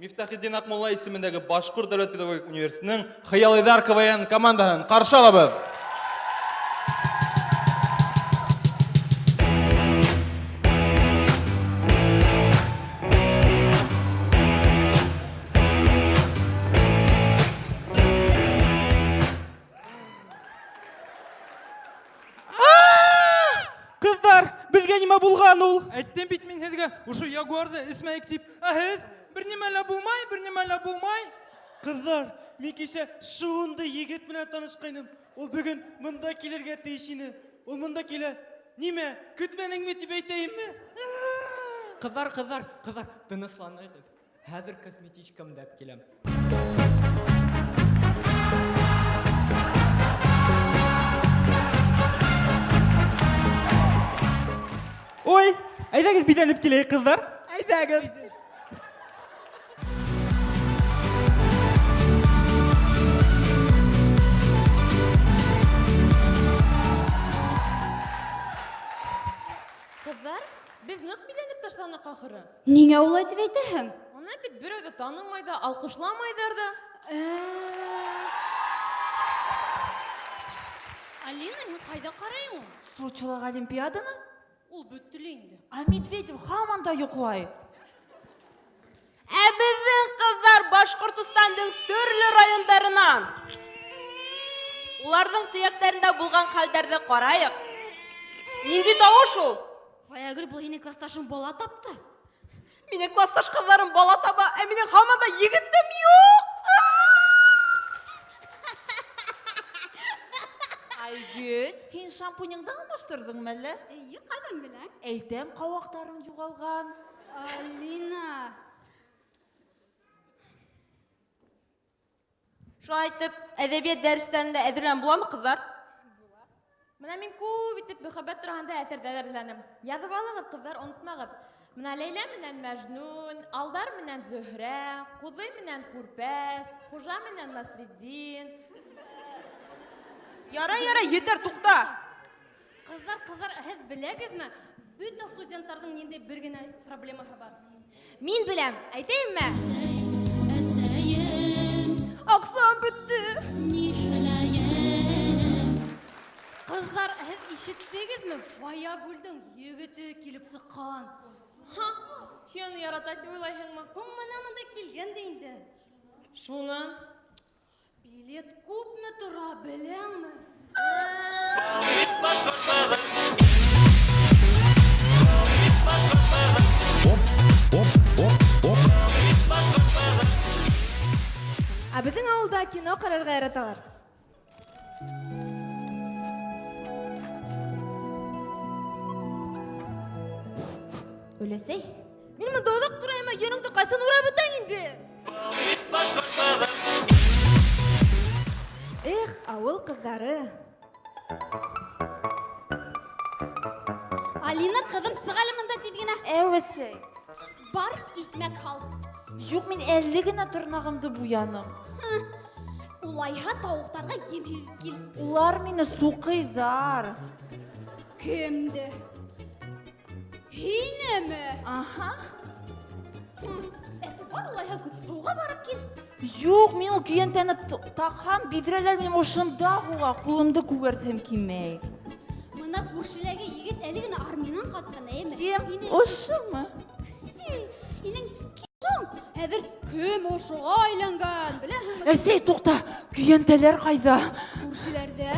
Мифтахетдин Акмулла исемендәге Башкорт дәүләт педагогик университетының Хыялыйдар КВН командаһын каршы алабыз. Кызлар, безгә нимә булган ул? Әйттем бит мин һеҙгә, ошо ягуарҙы эсмәйек тип. Ә һеҙ бер нимә лә булмай, бер нимә лә булмай. Кызлар, мин кичә шундый егет белән танышкайным. Ул бүген монда килергә тиеш ине. Ул монда килә. Нимә, көтмәнеңме дип әйтәемме? Кызлар, кызлар, кызлар, тынычланыгыз. Хәзер косметичкамды әп киләм. Ой, әйдәгез бизәнеп киләйек, кызлар. Әйдәгез. Кызлар, без нык биләнеп ташланык ахыры. Ниңә улай дип әйтәһең? Аны бит берәү дә танымай да, алкышламайдар да. Алина, һин кайда карыйң ул? Сочилағы Олимпиаданы? Ул бетте лә инде. Ә Медведев һаман да йоклай. Ә безнең кызлар Башкортостандың төрле райондарынан. Уларның төякләрендә булган хәлдәрне караек. Нинди тавыш ул? Фаягөл, был һинең классташың бала тапты. Минем классташ кызларым бала таба, ә минем һаман да егетем юк. Айгөл, һин шампунеңды алмаштырдыңмы әллә? Әйе, кайдан беләң? Әйтәм, кауактарың югалган. Алина. Шулай итеп, әдәбият дәресләрендә әзерләнеп буламы, кызлар? Була. Менә мин күп итеп мөхәббәт турында әсәрдә әзерләнем. Язып алыгыз, кызлар, онытмагыз. Менә Ләйлә менән Мәҗнүн, Алдар менән Зөһрә, Кузый менән Күрпәс, Хужа менән Насретдин. Ярай, ярай, етәр, тукта. Кызлар, кызлар, һеҙ беләгеҙме, бөтә студенттарҙың ниндәй бер генә проблемаһы бар? Мин беләм, әйтәйемме? Аксам бетте. Кызлар, һеҙ ишеттегеҙме? Фаягөлдең егете килеп сыҡҡан. Ха, һин уны ярата тип уйлайһыңмы? Һуң мына мында килгән дә инде. Шунан. Билет күпме тора, беләңме? Ә безнең авылда кино карарга яраталар. Өләсәй, мин монда озак тораймы, йөнеңде кайсын урап бетәң инде? Эх, авыл кызлары. Алина, кызым, сык әле монда тиз генә. Әүәсәй. Бар, икмәк ал. Юк, мин әле генә тырнагымды буяным. Улайһа тавыктарга ем һибеп кил. Улар мине сукыйҙар. Кемде? Һинеме? Аһа. Ә бар улайһа һыуға барып кил. Юк, мин ул көйәнтәне таҡһам, биҙрәләр минең ошонда һуға, ҡулымды күгәртһем килмәй. Мына күршеләге егет әле генә армиянан ҡайтҡан, әйеме? Кем? Һинең- Ошомо? Һинең кем? Хәҙер кем ошоға әйләнгән, беләһеңме? Әсәй, туҡта, көйәнтәләр ҡайҙа? Күршеләрҙә.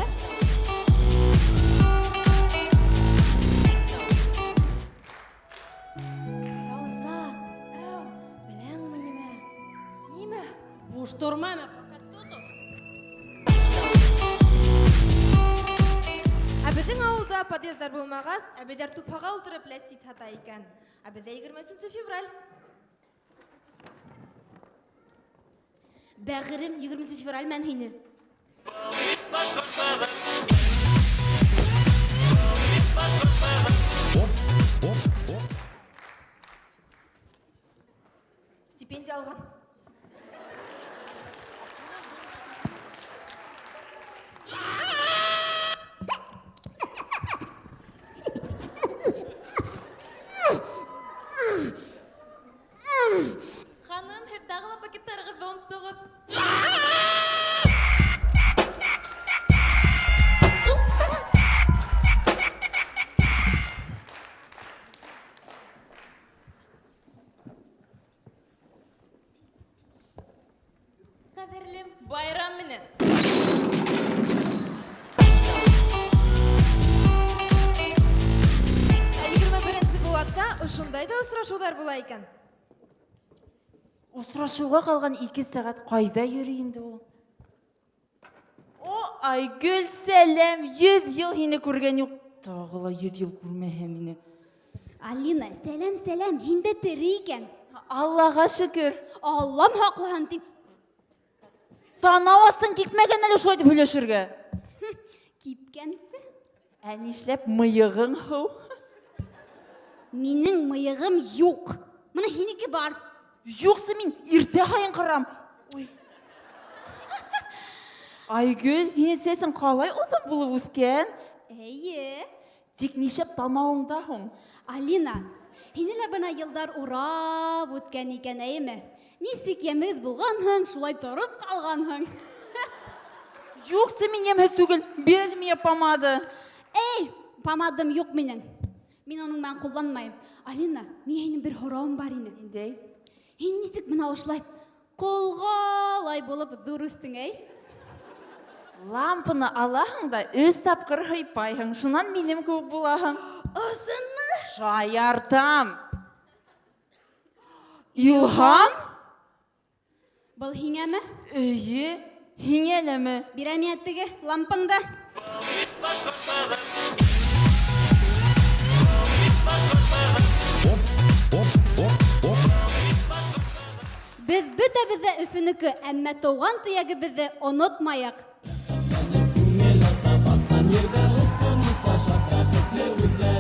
Рауза, әү, беләңме нимә? Нимә? Буш тормам, пока тут. Ә безнең авылда подъездлар булмагач, әбиләр тупһага утырып ләззит һата икән. Ә бездә 23 февраль. Бәгырем, 23 февраль мән һине. Стипендия алган. Ханым, һеҙ Һеҙ тағы ла пакеттарығыҙҙы оноттоғоҙ. Ҡәҙерлем, байрам менән! Ә 21 быуатта ошондай да осрашыуҙар була икән. Осрашыуға ҡалған ике сәғәт ҡайҙа йөрөй инде ул? О, Айгөл, сәләм! 100 йыл һине күргән юҡ. Тағы ла 100 йыл күрмәһә мине. Алина, сәләм, сәләм, һин дә тере икән. Аллаға шөкөр. Аллам һаҡлаһын тип. Танау астың кипмәгән әле шулай дип һөйләшергә. Кипкәнсе. Ә нишләп мыйығың һыу? Минең мыйығым юҡ. Мына һинеке бар. Юҡсы, мин иртә һайын ҡырам. Ой. Айгөл, һинең сәсең ҡалай оҙон булып үҫкән? Эйе. Тик нишләп танауыңда һуң? Алина, һине лә бына йылдар урап үткән икән, әйеме? Нисек йәмһеҙ булғанһың, шулай тороп ҡалғанһың. Юҡсы, мин йәмһеҙ түгел. Бир әле миңә помада. Эй, помадам юҡ минең. Мин уның менән ҡулланмайым. Алина, миңә һинең бер һорауым бар ине. Ниндәй? Һин нисек бына ошолай ҡолғалай булып ҙур үҫтең, әй? Лампаны алаһың да өс тапҡыр һыйпайһың. Шунан минең кеүек булаһың. Ысынмы? Шаяртам. Илһам? Был һиңәме? Эйе, һиңә ләме? Бирәм йә теге лампаңды. Беҙ бөтәбеҙ ҙә Өфөнөкө, әммә тыуған төйәгебеҙҙе онотмайыҡ.